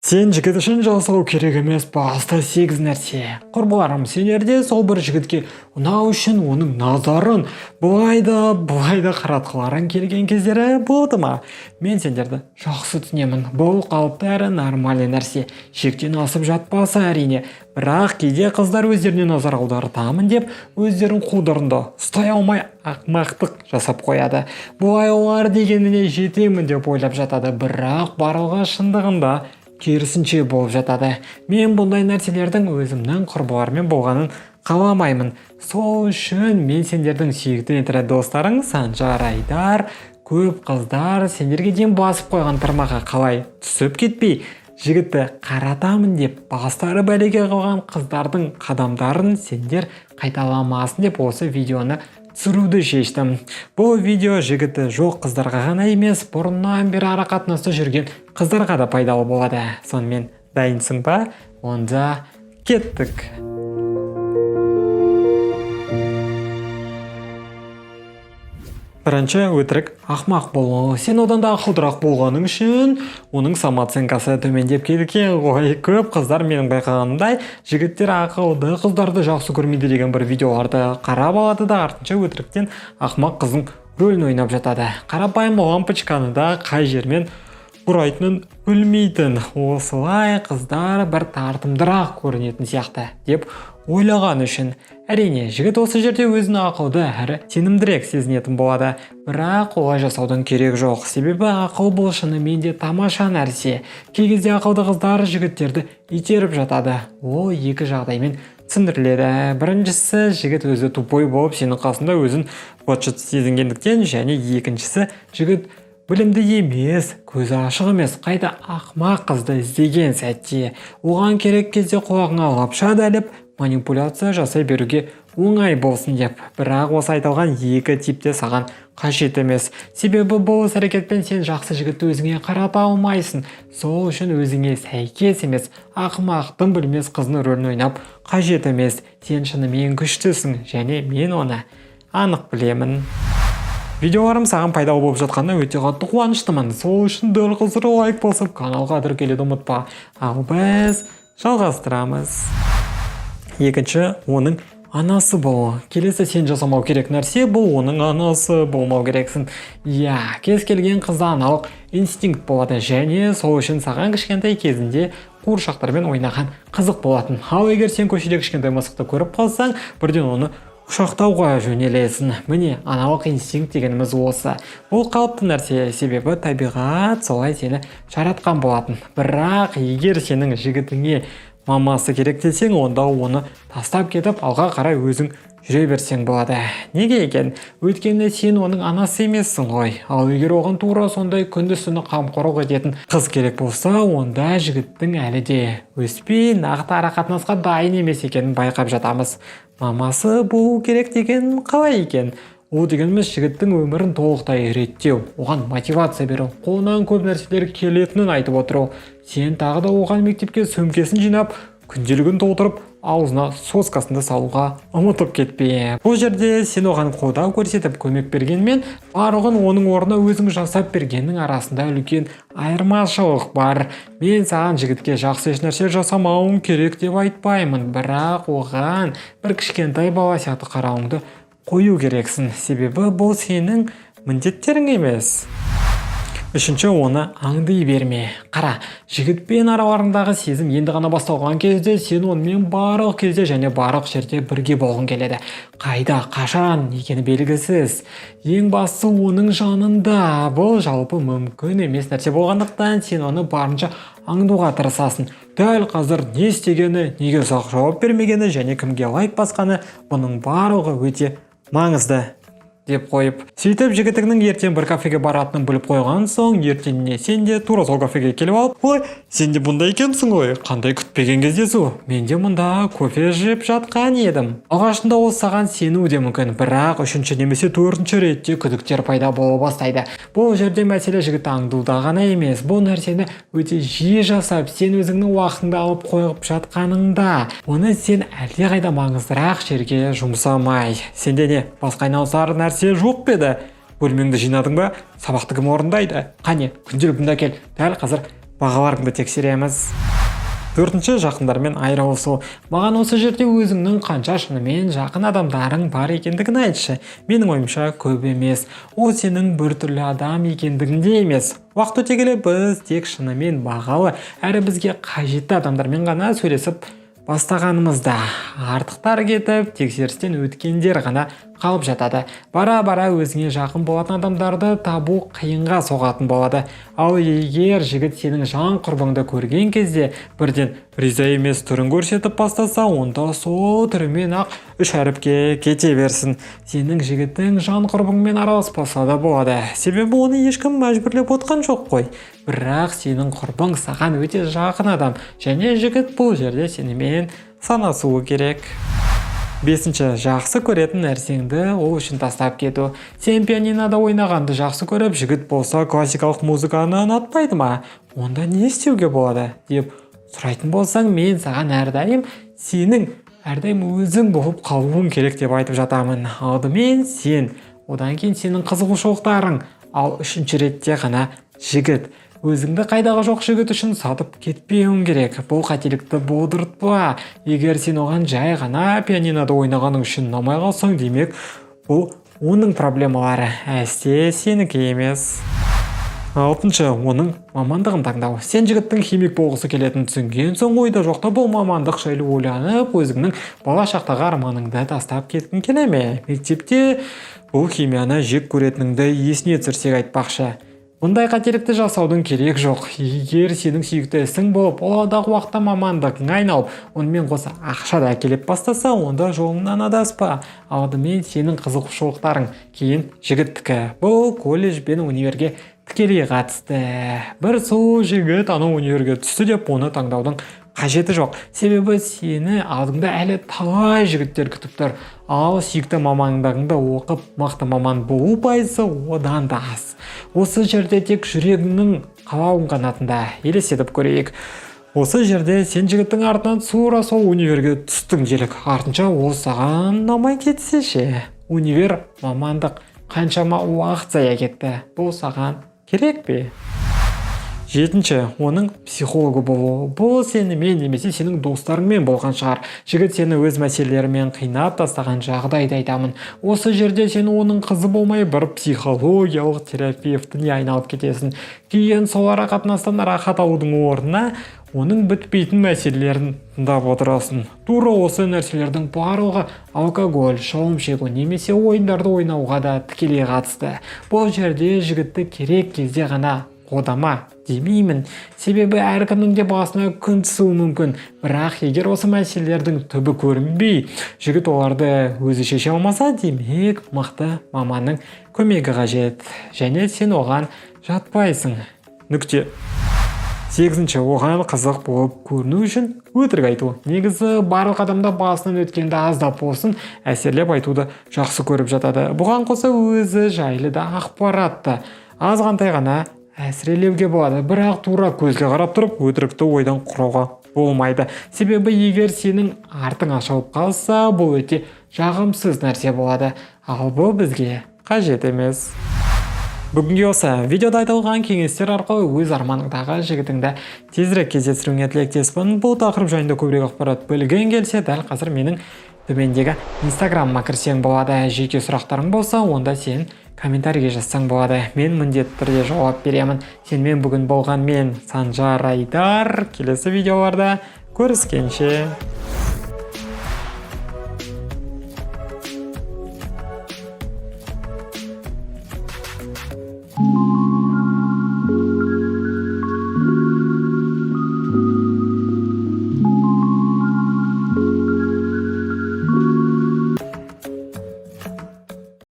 Сен жігіт үшін жасау керек емес басты 8 нәрсе. Құрбыларым, сендер де сол бір жігітке ұнау үшін оның назарын былай да былай да қаратқыларың келген кездері болды ма? Мен сендерді жақсы түсінемін. Бұл қалыпты әрі нормальный нәрсе. Шектен асып жатпаса әрине. Бірақ кейде қыздар өздеріне назар аудартамын деп өздерін қолдарында ұстай алмай ақмақтық жасап қояды. Бұлай олар дегеніне жетемін деп ойлап жатады, бірақ барлығы шындығында керісінше болып жатады. Мен бұндай нәрселердің өзімнің құрбыларыммен болғанын қаламаймын. Сол үшін мен сендердің сүйікті интернет достарың Санжар Айдар. Көп қыздар сендерге дейін басып қойған тырмаға қалай түсіп кетпей, жігітті қаратамын деп бастары бәлеге қалған қыздардың қадамдарын сендер қайталамасын деп осы видеоны түсіруді шештім. Бұл видео жігіті жоқ қыздарға ғана емес, бұрыннан бері арақатынаста жүрген қыздарға да пайдалы болады. Сонымен, дайынсың ба? Онда кеттік. Бірінші, өтірік ақмақ болу. Сен одан да ақылдырақ болғаның үшін оның самооценкасы төмендеп кеткен ғой. Көп қыздар, менің байқағанымдай, жігіттер ақылды қыздарды жақсы көрмейді деген бір видеоларды қарап алады да, артынша өтіріктен ақмақ қыздың рөлін ойнап жатады. Қарапайым лампочканы да қай жермен бұрайтынын білмейтін. Осылай қыздар бір тартымдырақ көрінетін сияқты деп ойлаған үшін. Әрине, жігіт осы жерде өзін ақылды әрі сенімдірек сезінетін болады. Бірақ олай жасаудың керегі жоқ. Себебі ақыл бұл шынымен де тамаша нәрсе. Кей кезде ақылды қыздар жігіттерді итеріп жатады. Ол екі жағдаймен түсіндіріледі. Біріншісі, жігіт өзі тупой болып, сенің қасында өзін быт-шыт сезінгендіктен, және екіншісі, жігіт білімді емес, көзі ашық емес, қайта ақмақ қызды іздеген сәтте оған керек кезде құлағыңа лапша іліп, манипуляция жасай беруге оңай болсын деп. Бірақ осы айтылған екі типте саған қажет емес. Себебі бұл іс әрекетпен сен жақсы жігітті өзіңе қарата алмайсың. Сол үшін өзіңе сәйкес емес, ақымақтың білмес қыздың рөлін ойнап қажет емес. Сен шынымен күштісің және мен оны анық білемін. Видеоларым саған пайдалы болып жатқанына өте қатты қуаныштымын. Сол үшін дәл қазір лайк басып, каналға тіркелуді ұмытпа. Ал біз жалғастырамыз. Екінші, оның анасы болу. Келесі сен жасамау керек нәрсе бұл оның анасы болмау керексің. Иә, кез келген қызда аналық инстинкт болады және сол үшін саған кішкентай кезінде қуыршақтармен ойнаған қызық болатын. Ал егер сен көшеде кішкентай мысықты көріп қалсаң, бірден оны құшақтауға жөнелесің. Міне, аналық инстинкт дегеніміз осы. Бұл қалыпты нәрсе, себебі табиғат солай сені жаратқан болатын. Бірақ егер сенің жігітіңе мамасы керек десең, онда оны тастап кетіп, алға қарай өзің жүре берсең болады. Неге екен? Өйткені сен оның анасы емессің ғой. Ал егер оған тура сондай күндіз түні қамқорлық ететін қыз керек болса, онда жігіттің әлі де өспей, нақты арақатынасқа дайын емес екенін байқап жатамыз. Мамасы болу керек деген қалай екен? Ол дегеніміз жігіттің өмірін толықтай реттеу, оған мотивация беру, қолынан көп нәрселер келетінін айтып отыру. Сен тағы да оған мектепке сөмкесін жинап, күнделігін толтырып, аузына соскасын да салуға ұмытып кетпе. Бұл жерде сен оған қолдау көрсетіп, көмек бергенмен, барлығын оның орнына өзің жасап бергеннің арасында үлкен айырмашылық бар. Мен саған жігітке жақсы ешнәрсе жасамауың керек деп айтпаймын, бірақ оған бір кішкентай бала сияқты қарауыңды қою керексің. Себебі бұл сенің міндеттерің емес. Үшінші, оны аңди берме. Қара, жігітпен араларындағы сезім енді ғана басталған кезде сен онымен барлық кезде және барлық жерде бірге болғың келеді. Қайда, қашан екені белгісіз. Ең бастысы оның жанында. Бұл жалпы мүмкін емес нәрсе болғандықтан сен оны барынша аңдуға тырысасың. Дәл қазір не істегені, неге ұзақ жауап бермегені және кімге лайк басқаны, бұның барлығы өте маңызды деп қойып. Сөйтіп жігітіңнің ертең бір кафеге баратынын біліп қойған соң, ертеңіне сен де тура сол кафеге келіп алып, ой, сен де бұнда екенсің ғой, қандай күтпеген кездесу, мен де мұнда кофе жеп жатқан едім. Алғашында ол саған сенуі де мүмкін, бірақ үшінші немесе төртінші ретте күдіктер пайда бола бастайды. Бұл жерде мәселе жігітті аңдуда ғана емес, бұл нәрсені өте жиі жасап, сен өзіңнің уақытыңды алып қойып жатқаныңда, оны сен әлдеқайда маңыздырақ жерге жұмсамай. Сенде не, басқа айналысар нәрсе жоқ па еді? Бөлмеңді жинадың ба? Сабақты кім орындайды? Қане, күнделігіңді әкел, дәл қазір Бағаларыңды тексереміз. Төртінші, жақындармен айырылысу. Маған осы жерде өзіңнің қанша шынымен жақын адамдарың бар екендігін айтшы. Менің ойымша, көп емес. Ол сенің біртүрлі адам екендігінде емес. Уақыт өте келе біз тек шынымен бағалы әрі бізге қажетті адамдармен ғана сөйлесіп бастағанымызда, артықтар кетіп, тексерістен өткендер ғана қалып жатады. Бара бара өзіңе жақын болатын адамдарды табу қиынға соғатын болады. Ал егер жігіт сенің жан құрбыңды көрген кезде бірден риза емес түрін көрсетіп бастаса, онда сол түрімен ақ үш әріпке кете берсін. Сенің жігітің жан құрбыңмен араласпаса да болады, себебі оны ешкім мәжбүрлеп отқан жоқ қой. Бірақ сенің құрбың саған өте жақын адам және жігіт бұл жерде сенімен санасуы керек. Бесінші, жақсы көретін нәрсеңді ол үшін тастап кету. Сен пианинода ойнағанды жақсы көріп, жігіт болса классикалық музыканы ұнатпайды ма? Онда не істеуге болады деп сұрайтын болсаң, мен саған әрдайым сенің әрдайым өзің болып қалуың керек деп айтып жатамын. Алдымен сен, одан кейін сенің қызығушылықтарың, ал үшінші ретте ғана жігіт. Өзіңді қайдағы жоқ жігіт үшін сатып кетпеуің керек. Бұл қателікті болдыртпа. Егер сен оған жай ғана пианинода ойнағаның үшін ұнамай қалсаң, демек, бұл оның проблемалары, әсте сенікі емес. Алтыншы, оның мамандығын таңдау. Сен жігіттің химик болғысы келетінін түсінген соң, ойда жоқта бұл мамандық жайлы ойланып, өзіңнің бала шақтағы арманыңды тастап кеткің келе ме? Мектепте бұл химияны жек көретініңді есіне түсірсек айтпақшы. Бұндай қателікті жасаудың керек жоқ. Егер сенің сүйікті ісің болып, ол алдағы уақытта мамандығыңа айналып, онымен қоса ақша да әкеліп бастаса, онда жолыңнан адаспа. Алдымен сенің қызығушылықтарың, кейін жігіттікі. Бұл колледж бен универге тікелей қатысты. Бір сұлу жігіт анау универге түсті деп, оны таңдаудың қажеті жоқ, себебі сені алдыңда әлі талай жігіттер күтіп тұр. Ал сүйікті мамандығыңды оқып, мықты маман болу пайызы одан да аз. Осы жерде тек жүрегіңнің қалауын ғана тыңда. Елестетіп көрейік: осы жерде сен жігіттің артынан тура сол универге түстің делік. Артынша ол саған ұнамай кетсе ше? Универ, мамандық, қаншама уақыт зая кетті. Бұл саған керек пе? Жетінші, оның психологы болу. Бұл сенімен немесе сенің достарыңмен болған шығар. Жігіт сені өз мәселелерімен қинап тастаған жағдайды айтамын. Осы жерде сен оның қызы болмай, бір психологиялық терапевтіне айналып кетесің. Кейін сол ара қатынастан рахат алудың орнына оның бітпейтін мәселелерін тыңдап отырасың. Тура осы нәрселердің барлығы алкоголь, шылым шегу немесе ойындарды ойнауға да тікелей қатысты. Бұл жерде жігітті керек кезде ғана қодама демеймін, себебі әркімнің де басына күн түсуі мүмкін. Бірақ егер осы мәселелердің түбі көрінбей, жігіт оларды өзі шеше алмаса, демек, мықты маманның көмегі қажет және сен оған жатпайсың. Нүкте. Сегізінші, оған қызық болып көріну үшін өтірік айту. Негізі барлық адамда басынан өткенді аздап болсын әсерлеп айтуды жақсы көріп жатады. Бұған қоса өзі жайлы да ақпаратты азғантай ғана әсірелеуге болады. Бірақ тура көзге қарап тұрып өтірікті ойдан құрауға болмайды, себебі егер сенің артың ашылып қалса, бұл өте жағымсыз нәрсе болады. Ал бұл бізге қажет емес. Бүгінге осы видеода айтылған кеңестер арқылы өз арманыңдағы жігітіңді тезірек кездестіруіңе тілектеспін. Бұл тақырып жайында көбірек ақпарат білгің келсе, дәл қазір менің төмендегі Инстаграмыма кірсең болады. Жеке сұрақтарың болса, онда сен комментарийге жазсаң болады, мен міндетті түрде жауап беремін. Сенімен бүгін болған мен, Санжар Айдар. Келесі видеоларда көріскенше.